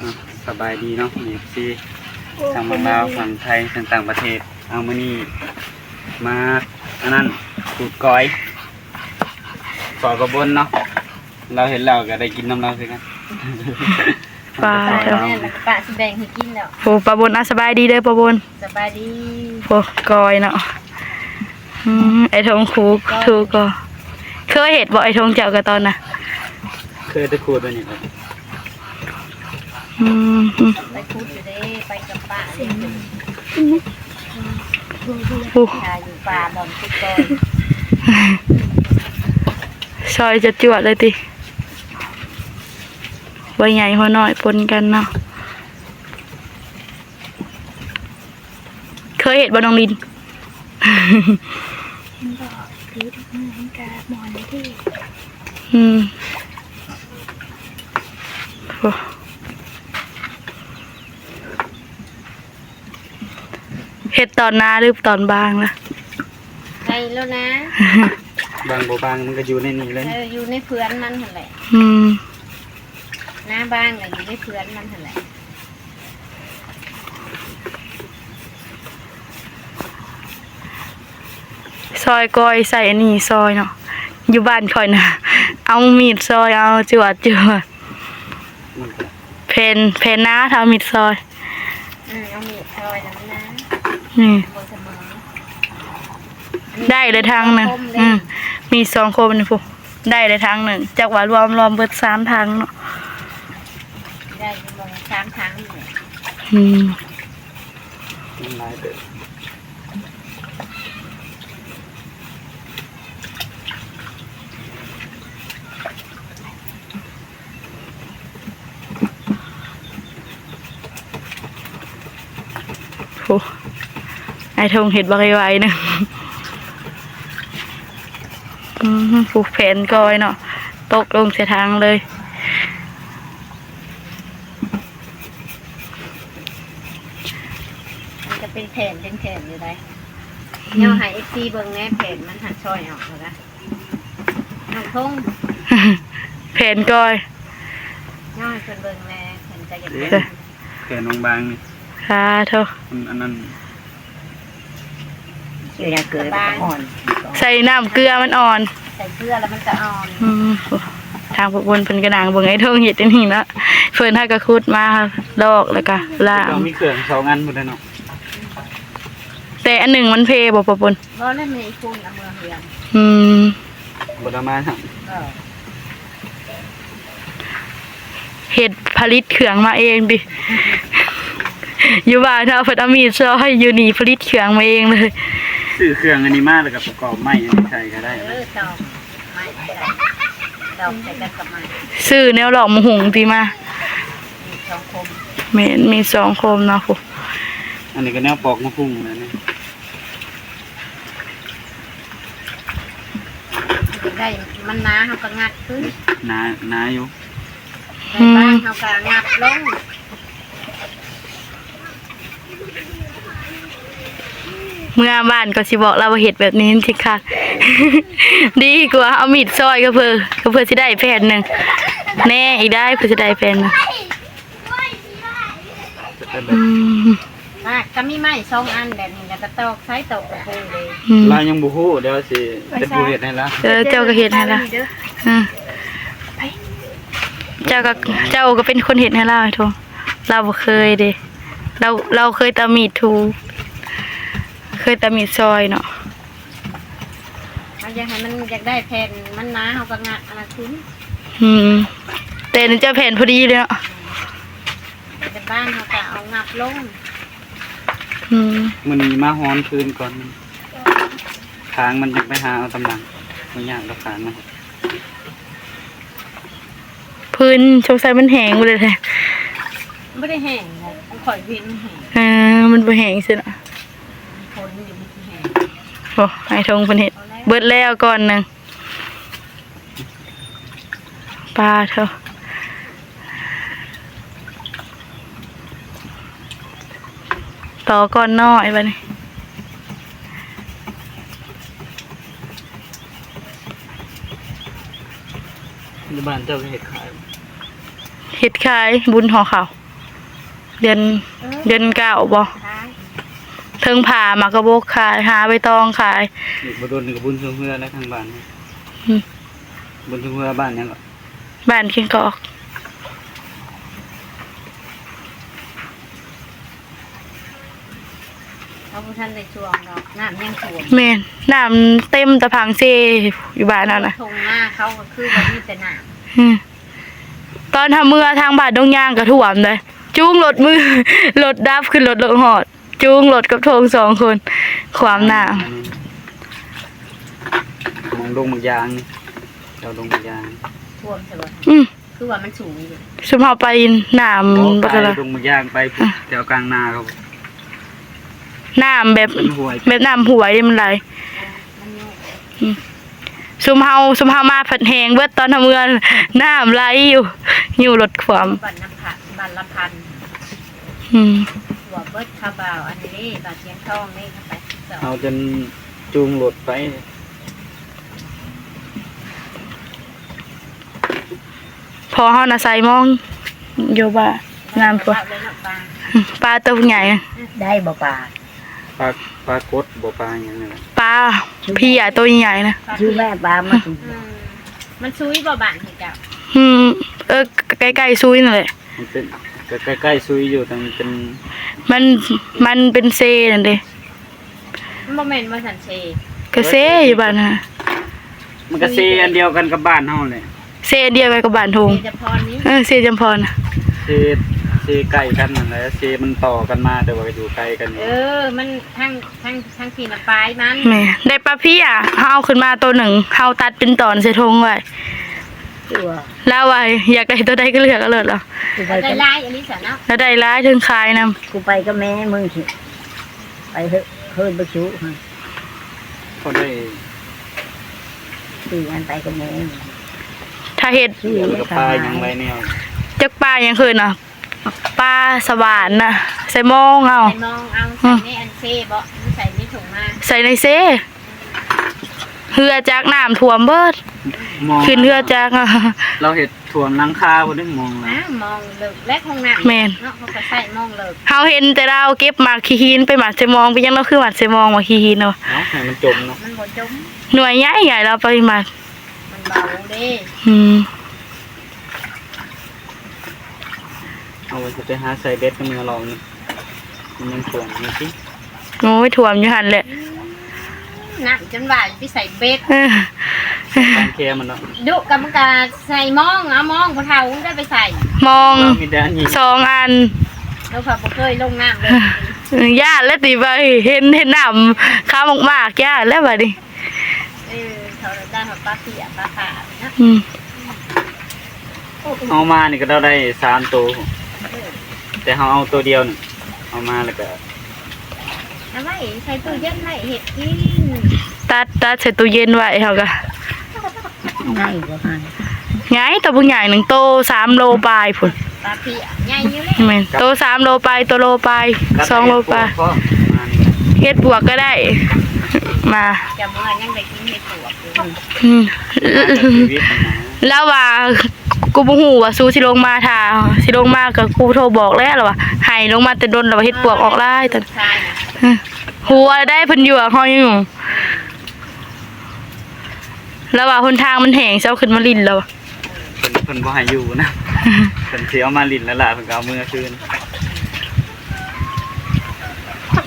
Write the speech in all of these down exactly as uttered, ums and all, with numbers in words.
อ่ะ สบายดีเนาะ เอฟซี ทั้งฝั่งลาว ฝั่งไทย ทั้งต่างประเทศ เอามื้อนี้มา อันนั้น ขูดกอย ซอยป้าบนเนาะ เราเห็นแล้วก็ได้กินนำเราคือกัน ป้า ป้า เถอะ แม่นแล้วก็ป้าสิแบ่งให้กินแล้ว โอ้ ป้าบน อ่ะ สบายดีเด้อป้าบน สบายดี โอ้ กอยเนาะ อืม ไอ้ทงขูด กอย ถูกก็ เคยเห็นบ่ไอ้ทงเจ้าก็ตอนน่ะ เคยแต่ขูดอันนี้ครับ อืม อืม ไปขูดอยู่เด้ ไปกับป้าเด้ โอ้ ถ้าอยู่ป่าบ่อนขูดกอย ซอยจะจวดเลยติ หัวใหญ่หัวน้อยปนกันเนาะ เคยเห็นบ่น้องลิน มันก็คือทุกมื้อมันก็หมอนที่ อืม โอ้ เฮ็ดตอนนาหรือตอนบางล่ะ ได้แล้วนะ บางบ่บางมันก็อยู่ในนี่เลย เออ อยู่ในเพื่อนมันหั่นแหละ อืม นาบางก็อยู่ในเพื่อนมันหั่นแหละ ซอยกอยใส่อันนี้ซอยเนาะ อยู่บ้านข่อยนะ เอามีดซอย เอาจวดจวด มันก็ แผ่น แผ่นนาถ้าเอามีดซอย อืม เอามีดซอยแล้วนะ นี่ บ่เสมอ ได้เลยทางหนึ่ง คมเลย อืม มีสองคมนี่พุ้น ได้เลยทางหนึ่ง จักว่ารวม รวมเบิดสามทางเนาะ ได้อยู่บ่สามทางนี่แหละ อืม มันหลายเติบ โอ้ ไอ้ทงเห็ดบักไวๆหนึ่ง อืม ผูกแผนกอยเนาะ ตกลงใส่ทางเลย มันจะเป็นแผ่นเป็นแผ่นอยู่ได้ อืม ย่อให้เอฟซีเบิ่งแหน่ แผ่นมันหักซอยออกแล้วนะ น้องทง แผนกอย ย่อให้เพิ่นเบิ่งแหน่ เพิ่นก็อยาก เด้ เบิ่ง แผ่นบางๆนี่ ค่ะโทษ มันอันนั้น อยู่ในเกลือมันก็อ่อน ใส่น้ำเกลือมันอ่อน ใส่เกลือแล้วมันก็อ่อน อืม ทางพวกบนเพิ่นก็นั่งเบิ่งไอ้ทงเฮ็ดอันนี้เนาะ เพิ่นหากะขุดมาลอกแล้วก็ล้าง ต้องมีเครื่องสองอันพุ้นแหละเนาะ แต่อันหนึ่งมันเพบ่ปะปน บ่แล้วแม่อีกคนเอามือเฮือน อืม บ่ได้มาหั่น เออ เฮ็ดผลิตเครื่องมาเองติ อยู่บ้านเฮาเพิ่นเอามีดซอย อยู่นี่ผลิตเครื่องมาเองเลย ซื้อเครื่องอันนี้มาแล้วก็ประกอบไม้อันนี้ใส่ก็ได้ เออ ตอกไม้ใส่ ตอกใส่กันกับไม้ ซื้อแนวลอกมะฮุ่งติมา มีสองคม แม่น มีสองคมเนาะพุ้น อันนี้ก็แนวปอกมะฮุ่งนะนี่ ได้มันหนาเฮาก็งัดขึ้น หนา หนาอยู่ ได้บางเฮาก็งัดลง เมื่อบ้านก็สิบอกลาวว่าเฮ็ดแบบนี้สิค่ะ ดีกว่าเอามีดซอยก็เพื่อ ก็เพื่อสิได้แผ่นหนึ่ง แน่อีกได้เพื่อสิได้แผ่นหนึ่ง อืม อ่ะ ก็มีไม้สองอันแบบนี้ แล้วก็ตอกใส่ตอกกระปูเลย อืม ลาวยังบ่ฮู้ เดี๋ยวสิเป็นผู้เฮ็ดให้ลาว เออ เจ้าก็เฮ็ดให้ลาว เด้อ อืม เจ้าก็ เจ้าก็เป็นคนเฮ็ดให้ลาวไอ้ทง ลาวบ่เคยเด้ ลาว ลาวเคยแต่มีดถู เคยแต่มีดซอยเนาะ เฮาอยากให้มันอยากได้แผ่นมันหนา เฮาก็งัดเอามาขึ้น อืม แต่นี่เจ้าแผ่นพอดีเลยเนาะ แต่บ้างเฮาก็เอางัดลง อืม มื้อนี้มาฮ้อนพื้นก่อน ค้างมันจั่งไปหาเอาตำหลัง บ่ยากดอกค้างมัน พื้นสงสัยมันแห้งหมดเลยแท้ บ่ได้แห้งนะ ของข่อยพื้นมันแห้ง เออ มันบ่แห้งซื่อเนาะ ฝนอยู่มันสิแห้ง โอ้ ไอ้ทงเพิ่นเฮ็ด เบิดแล้วก้อนหนึ่ง ปาดเถอะ ต่อก้อนน้อยบัดนี้ อยู่บ้านเจ้าก็เฮ็ดขาย เฮ็ดขายบุญห่อข้าว เดือน เออ เดือนเก้าบ่ ขาย เทิงผ่าหมากกระบกขาย หาใบตองขาย อีกบ่โดนก็บุญช่วงเฮือแล้วทางบ้านนี่ อืม บุญช่วงเฮือบ้านหยังก็ บ้านเชียงกอก เขาบ่ทันได้ช่วงดอก น้ำยังท่วม แม่น น้ำเต็มตะพังเซอยู่บ้านเฮานะ ท่งนาเขาก็คือว่ามีแต่น้ำ อืม ตอนเฮาเมือทางบ้านดงยางก็ท่วมเลย จูงรถมือ รถดับขึ้นรถลงฮอด จูงรถกับท่งสองคน ขวามน้ำ มองดงหมากยางนี่ เจ้าดงหมากยาง ท่วมใช่บ่ อืม คือว่ามันสูงอยู่ ซุมเฮาไปน้ำ โอ้ บักกะละ ไปดงหมากยางไป อ่ะ แถวกลางนาเขา น้ำแบบ เป็นห้วย แบบน้ำห้วยมันไหล มันอยู่ อืม ซุมเฮา ซุมเฮามาผัดแหงเบิดตอนทำเมือง น้ำไหลอยู่ อยู่รถขวาม บ้านน้ำผัก บ้านลำพันธ์ อืม หัวเบิดคาบ่าว อันนี้บ้านเชียงทองนี่เข้าไป เอาจนจูงรถไป พอเฮานะใส่มอง อยู่บ้านน้ำท่วม เอาเลยเนาะปลา ปลาตัวใหญ่ ได้บ่ปลา ปลา ปลากดบ่ปลาหยังนั่นแหละ ปลาเพียตัวใหญ่นะ ชื่อแม่ปลามา อืม มันซุยบ่บ้านของเจ้า อืม เออ ใกล้ๆซุยนั่นแหละ มันเป็น ก็ใกล้ๆซุยอยู่ แต่มันเป็น มัน มันเป็นเซนั่นเด้ มันบ่แม่นบ่สันเซ ก็เซอยู่บ้านฮะ มันก็เซอันเดียวกันกับบ้านเฮาเลย เซอันเดียวกันกับบ้านทง เซจำพรนี่ เออ เซจำพรน่ะ เซ เซใกล้กันนั่นแหละ เซมันต่อกันมา แต่ว่าก็อยู่ไกลกันอยู่ เออ มันทั้ง ทั้ง ทั้งที่น่ะปลายมัน แม่ ได้ปลาเพีย เฮาเอาขึ้นมาตัวหนึ่ง เฮาตัดเป็นตอนใส่ทงไว้ คือว่า แล้วว่าอยากได้ตัวใดก็เลือกเอาเลยเหรอ กูไป ได้ กับ หลายอันนี้ซะเนาะ แล้วได้หลายถึงขายนำ กูไปกับแม่มึงสิ ไปเถอะ เฮิ่นไปสู้ฮะ เขาได้ สี่อันไปกับแม่ ถ้าเฮ็ด เดี๋ยวมันก็ปลาหยังไรแนว จักปลาหยังคืนน่ะ ปลาสวานน่ะ ใส่มองเอา ใส่มองเอา อืม ใส่ในอันเซ่บ่ หรือใส่ในถุงมา ใส่ในเซ่ เฮือจักน้ำท่วมเบิด มอง ขึ้นเฮือจัก เราเฮ็ดท่วมหลังคาบ่ได้มองนะ อ่ามองเลิกและห้องน้ำ แม่น เนาะ เขาก็ใส่มองเลิก เฮาเห็นแต่เราเก็บหมากขี้หินไปหมัดใส่มอง ไปยังเราคือหมัดใส่มองหมากขี้หินเนาะ เอ้า ให้มันจมเนาะ มันบ่จม หน่วยใหญ่ๆ เราไปหมัด มันเบาเด้ อืม เอาไว้สิไปหาใส่เบ็ดกับมือลองนี่ มันยังท่วมอยู่ติ โอ้ย ท่วมอยู่หั่นแหละ น้ำจนว่าไปใส่เบ็ด เออ ใส่กางแคมันเนาะ ดุกำกาใส่มอง เอามองผู้เฒ่ามันก็ไปใส่ มอง เรามีแต่อันนี้ สองอัน เราผัดบ่เคยลงน้ำเลย เออ ย่านแล้วติไป เห็น เห็นน้ำขาวมากๆ ย่านแล้วบัดนี้ เออ เขาได้หอดปลาเปียกปลาขาวนะ อืม เอามานี่ก็ได้สามตัว เออ แต่เขาเอาตัวเดียวนี่ เอามาแล้วก็ เอาไว้ใส่ตู้เย็นไว้เฮ็ดกิน ตัด ตัดใส่ตู้เย็นไว้เขาก็ ง่ายกว่ากัน ไง ตัวพวกใหญ่หนึ่งโตสามโลปลายพุ้น ปลาเปียกใหญ่อยู่เลย แม่น โตสามโลปลาย ตัวโลปลาย สองโลปลาย เฮ็ดปวกก็ได้ มา จะเมื่อยังได้กินเฮ็ดปวกอยู่ อืม ชีวิตมันนะ แล้วว่า กูบ่ฮู้ว่าซูสิลงมา ถ้าสิลงมาก็กูโทรบอกแล้ว แล้วว่าให้ลงมาแต่ดน แล้วว่าเฮ็ดปวกออกหลาย แต่ ใช่นะ อืม หัวได้เพิ่นอยู่ เฮาอยู่ แล้วว่าหนทางมันแห้ง เซาขึ้นมาลินแล้ว เพิ่น เพิ่นบ่ให้อยู่นะ เพิ่นสิเอามาลินแล้วล่ะ เพิ่นก็เอามือคืน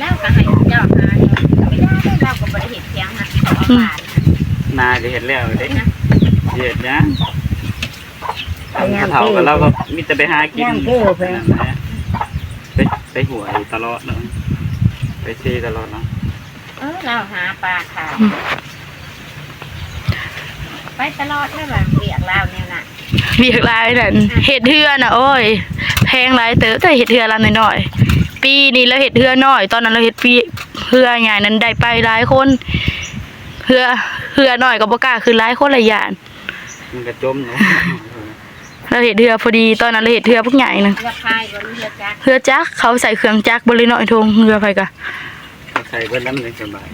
แล้วก็ให้เจ้าหาอยู่ ไม่ได้ เราก็บ่ได้เฮ็ดเถียงนะ เขาเอามา นาก็เฮ็ดแล้วเด้ นะ เฮ็ดหยัง ไปยาม เฒ่าก็ เก้ เราก็มีแต่ไปหากิน ยามเก้ ไป นั่นแหละ ไป ไปหวยตลอดเนาะ ไปเซตลอดเนาะ เออ เราหาปลาขาย อืม ไปตลอดเลยว่ะ เวียกลาวเนี่ยน่ะ เวียกลาวนั่น เฮ็ดเฮือน่ะ โอ้ย แพงหลายเติบ แต่เฮ็ดเฮือลาวน้อยๆ ปีนี้เราเฮ็ดเฮือน้อย ตอนนั้นเราเฮ็ดปี เฮือใหญ่นั้นได้ไปหลายคน เฮือ เฮือน้อยก็บ่กล้าขึ้นหลายคนละย่าน มันก็จมเนาะ เราเฮ็ดเฮือพอดี ตอนนั้นเราเฮ็ดเฮือพวกใหญ่นะ เฮือพายบ่ หรือเฮือจักร เฮือจักร เขาใส่เครื่องจักรบ่เลยเนาะ ไอ้ทง เฮือไผกะ ใส่เบิดแล้วมันจังสบาย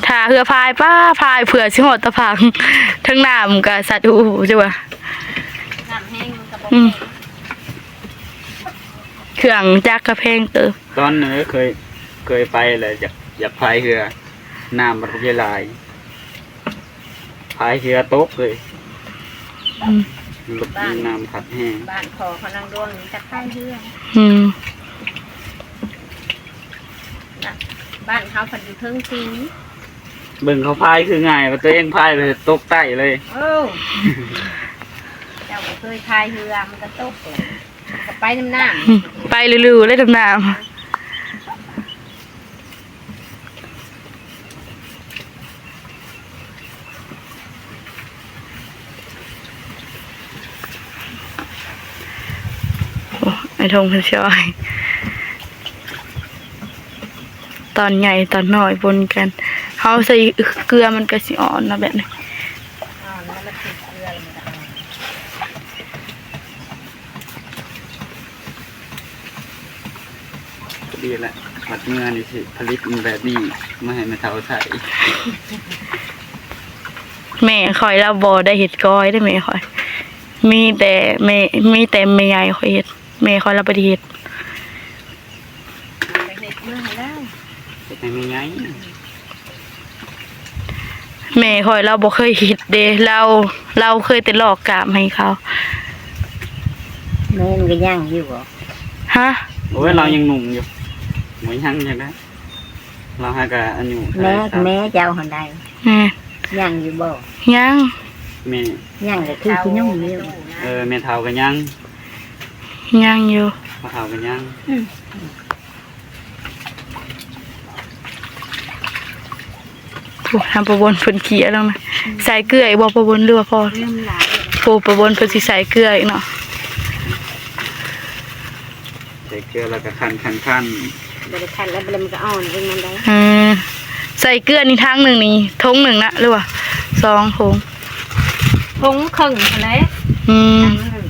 ถ้าเฮือพาย ป๊า พายเผื่อสิฮอดตะพัง ทั้งน้ำกะสัตว์ โอ้โห จ้ะวะ น้ำแห้งมันก็บ่ อืม แห้ง เครื่องจักรก็แพงเติบ ตอนนั้นเคย เคยไปเลย อยาก อยากพายเรือ น้ำมันหลาย พายเรือตกเลย อืม รถน้ำพัดแฮง บ้านพ่อเขานางดวงนี่จักพายเรือ อืม น่ะ บ้านเขาเพิ่นอยู่เทิงสี เบิ่งเขาพายคือง่าย ว่าตัวเองพายไปตกใต้เลย โอ้ เจ้าก็เคยพายเรือ มันก็ตกเลย ก็ไปน้ำน้ำ อืม ไปเรื่อยๆเลยน้ำน้ำ โอ้ ไอ้ทงเพิ่นสิเอาให้ ตอนใหญ่ตอนน้อยปนกัน เฮาใส่เกลือมันก็สิอ่อนเนาะแบบนี้ อ่อน แล้วมันติดเกลือ มันก็อ่อน ดีละ บัดเมื่อนี่สิผลิตมันแบบนี้ มาให้แม่เฒ่าใส่ แม่ข้อยลาวบ่ได้เฮ็ดก้อยเด้อแม่ข้อย มีแต่แม่ มีแต่แม่ใหญ่ข้อยเฮ็ด แม่ข้อยลาวบ่ได้เฮ็ด ไปเฮ็ดเมืองแล้ว เฮ็ดให้แม่ใหญ่ แม่ข้อยลาวบ่เคยเฮ็ดเด้ ลาว ลาวเคยแต่ลอกกล้ามให้เขา แม่มันก็ย่างอยู่บ่ ฮะ โอ้ย ลาวยังหนุ่มอยู่ บ่ย่างจังได๋ ลาวหากะอายุเท่าไหร่ แม่ สาม แม่เจ้าหั่นใด แม่ ย่างอยู่บ่ ย่าง แม่ ย่างก็คือสิหนุ่มอยู่ เออ แม่เฒ่าก็ย่าง ย่างอยู่ พ่อเฒ่าก็ย่าง อืม โอ้ ทางป้าบนเพิ่นเกลี่ยแล้วนะ ใส่เกลืออีกบ่ป้าบน หรือว่าพอ เริ่มหลายแล้ว โอ้ ป้าบนเพิ่นสิใส่เกลืออีกเนาะ ใส่เกลือแล้วก็คั่น คั่น คั่น บ่ได้คั่นแล้ว บ่ได้มันก็อ่อนเองมันได้ อืม ใส่เกลือนี่ถังหนึ่งนี่ ถุงหนึ่งนะ หรือว่าสองถุง ถุงครึ่งหั้นแหละ อืม ถังหนึ่ง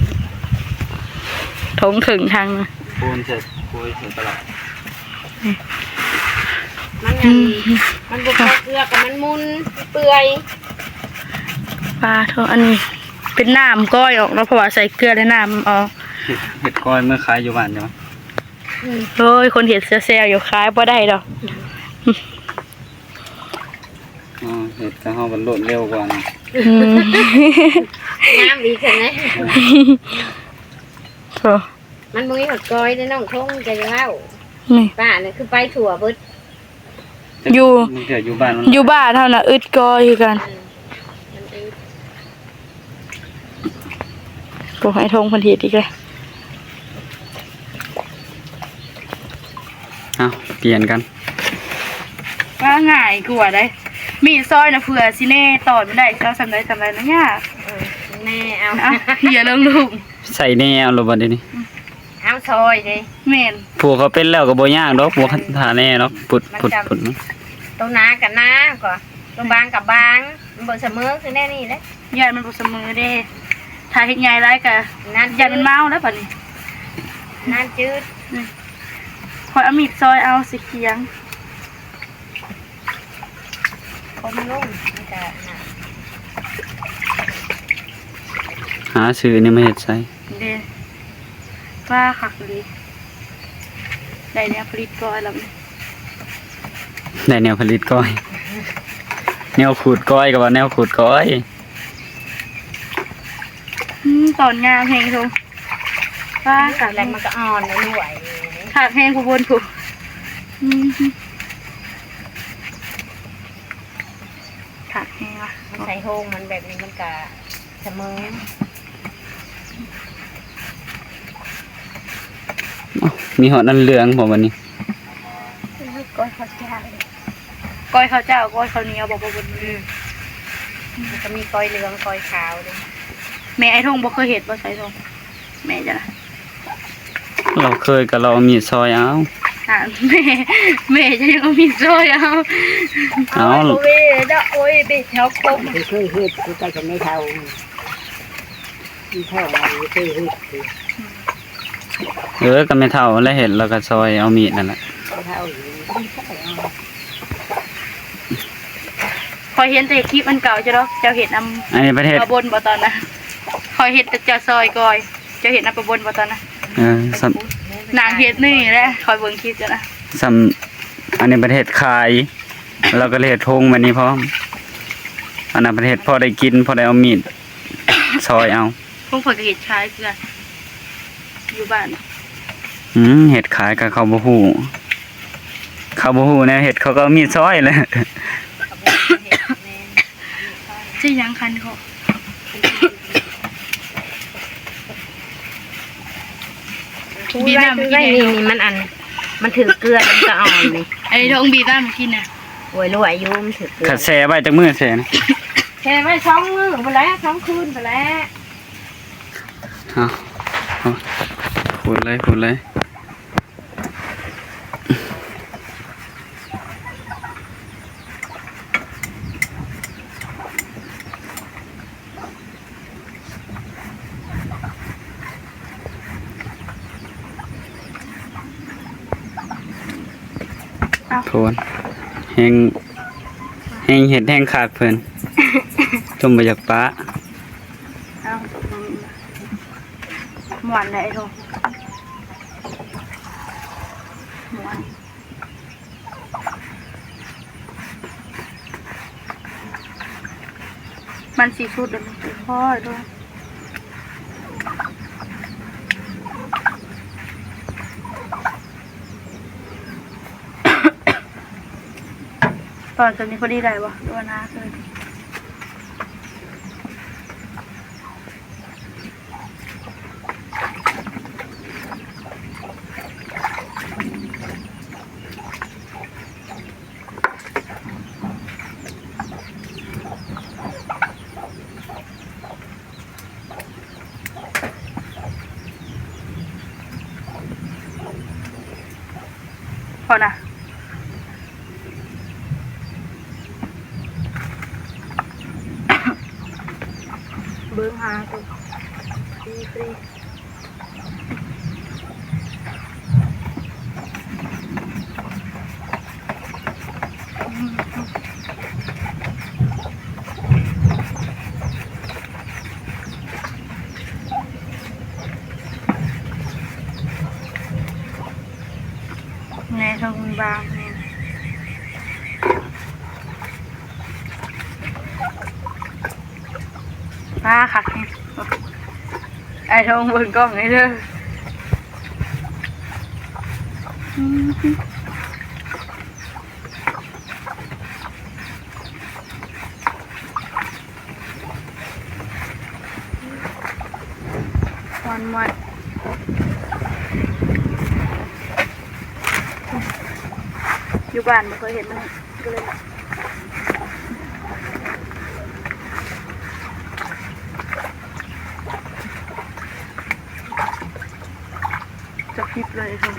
ถุงครึ่งถังนะ ปูนใส่ ปูนใส่ตลอด มันอัน อืม มันบ่พอเกลือกับมันมุนเปื่อย ปลาโท อันนี้เป็นน้ำก้อยออกเนาะ เพราะว่าใส่เกลือและน้ำออก เฮ็ด เฮ็ดก้อยเมื่อขายอยู่บ้านจ้ะ อืม โอ้ย คนเฮ็ดแซวๆอยู่ ขายบ่ได้ดอก อ๋อ เฮ็ดกับเฮามันโลดเร็วกว่านะ อืม งามอีกเห็นไหม โอ้ มันบ่มีหอดก้อยเด้น้องทง จะเว้า นี่ ป้าน่ะคือไปทั่วเบิด อยู่ มันก็อยู่บ้านมัน อยู่บ้านเฮาน่ะอึดก้อยคือกัน อืม มันอึด โอ้ ไอ้ทงเพิ่นเฮ็ดอีกแล้ว เอา เปลี่ยนกัน ว่าง่ายกว่าเด้ มีดซอยน่ะเผื่อสิแน่ ตอนมันได้ เจ้าส่ำใดส่ำใดนะยาก เออ แน่เอา เอา อย่าลงลูก ใส่แน่เอาโลดบัดนี้ เอาซอยเด้ แม่น ผู้เขาเป็นแล้วก็บ่ยากดอก บ่ เออ ท่าแน่ดอก ปุด มัน ปุด ก็ ปุด ตัวหนากับหนาก็ ตัวบางกับบาง มันบ่เสมอคือแน่นี่แหละ ย่านมันบ่เสมอเด้ ถ้าเฮ็ดใหญ่หลายก็ นั่น ย่านมันเมาแล้วบัดนี้ นั่นจืด อืม ข้อยเอามีดซอยเอาสิเคียง คนลงมันก็น่ะ หาซื้อนี่มาเฮ็ดใส่ เด้ ว่าคักอีหลี ได้แนวผลิตก้อยแล้วนี่ ได้แนวผลิตก้อย แนวขูดก้อยก็ว่าแนวขูดก้อย อืม ตอนงามแฮงทุก ว่าคัก แล้วมันก็อ่อนแล้วด้วย คักแฮงผู้บนผู้ อืม คักแฮงว่ะ มันใส่โฮงมันแบบนี้มันก็เสมอ อ้าว มีฮอดอันเหลืองพร้อมบัดนี้ ก้อยข้าวเจ้า ก้อยข้าวเจ้า ก้อยข้าวเหนียว บอกว่าบน อืม มันก็มีก้อยเหลืองก้อยขาวเด้ แม่ไอ้ทงบ่เคยเฮ็ดบ่ ใส่ทง แม่จ้ะนะ เราเคยก็เราเอามีดซอยเอา อ่ะ แม่ แม่จะยังเอามีดซอยเอา เอา โอ้ยเด้อ โอ้ย เบ็ดแถวคม เคยเฮ็ด คือก็จะไม่เท่า มีเท่า เคยเฮ็ด เออ ก็แม่เฒ่าแล้วเฮ็ด แล้วก็ซอยเอามีดนั่นแหละ ไม่เท่าอยู่ ข้อยเห็นแต่คลิปอันเก่าจ้ะเนาะ เจ้าเฮ็ดนำ อันนี้ประเทศ ป้าบนบ่ตอนนะ ข้อยเห็นแต่เจ้าซอยก้อย เจ้าเฮ็ดนำป้าบนบ่ตอนนะ เออ สำ นางเฮ็ดนี่แหละ คอยเบิ่งคลิปจ้ะนะ ซ้ำอันนี้ประเทศขาย เราก็เลยเฮ็ดทงแบบนี้พร้อม อันนั้นประเทศพอได้กิน พอได้เอามีดซอยเอา พวกข้อยก็เฮ็ดขายคือกัน อยู่บ้าน อืม เฮ็ดขายก็เขาบ่ฮู้ เขาบ่ฮู้แนวเฮ็ด เขาก็เอามีดซอยแหละ ชื่อหยังคันเขา บีบน้ำ ไว้ ไว้ กิน นี่ นี่ มันอัน มันถือเกลือ มันก็อ่อนนี่ ไอ้ทงบีบน้ำมากินน่ะ โอ้ย รู้อายุมันถือเกลือ ถ้าแช่ไว้จักมื้อแช่นะ แช่ไว้สองมื้อพู้นแหละ สองคืนพู้นแหละ เอา เอา ขูดเลย ขูดเลย เอา โทน แฮง แฮงเฮ็ดแฮงคักเพิ่น จนบ่อยากปะ เอา ม่วนได้โท ม่วน มันสิสุดแล้วมันสิพอแล้ว ตอนนี้พอดีได้บ่ หรือว่าหนาเกิน พอนะ เบิ่งหาตัว ฟรี ฟรี แหน่ ทงมันบางแหน่ มาค่ะ ไอ้ทงเบิ่งกล้องให้เด้อ อืม ม่วนม่วน อยู่บ้านบ่เคยเห็นมัน ก็เลย จะคลิปเลยค่ะ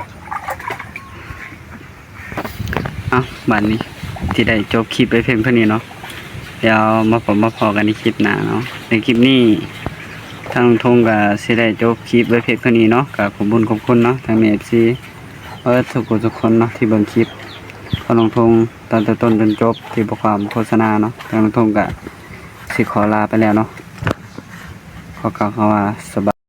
เอา บัดนี้สิได้จบคลิปไว้เพียงเท่านี้เนาะ เดี๋ยวมาพบมาพ้อกันในคลิปหน้าเนาะ ในคลิปนี้ ทางลุงทงก็สิได้จบคลิปไว้เพียงเท่านี้เนาะ ก็ขอบคุณขอบคุณเนาะ ทาง เอฟซี เบิดทุกผู้ทุกคนเนาะ ที่เบิ่งคลิปของลุงทงตั้งแต่ต้นจนจบ ที่บ่ข้ามโฆษณาเนาะ ทางลุงทงก็สิขอลาไปแล้วเนาะ ขอกล่าวคำว่าสบาย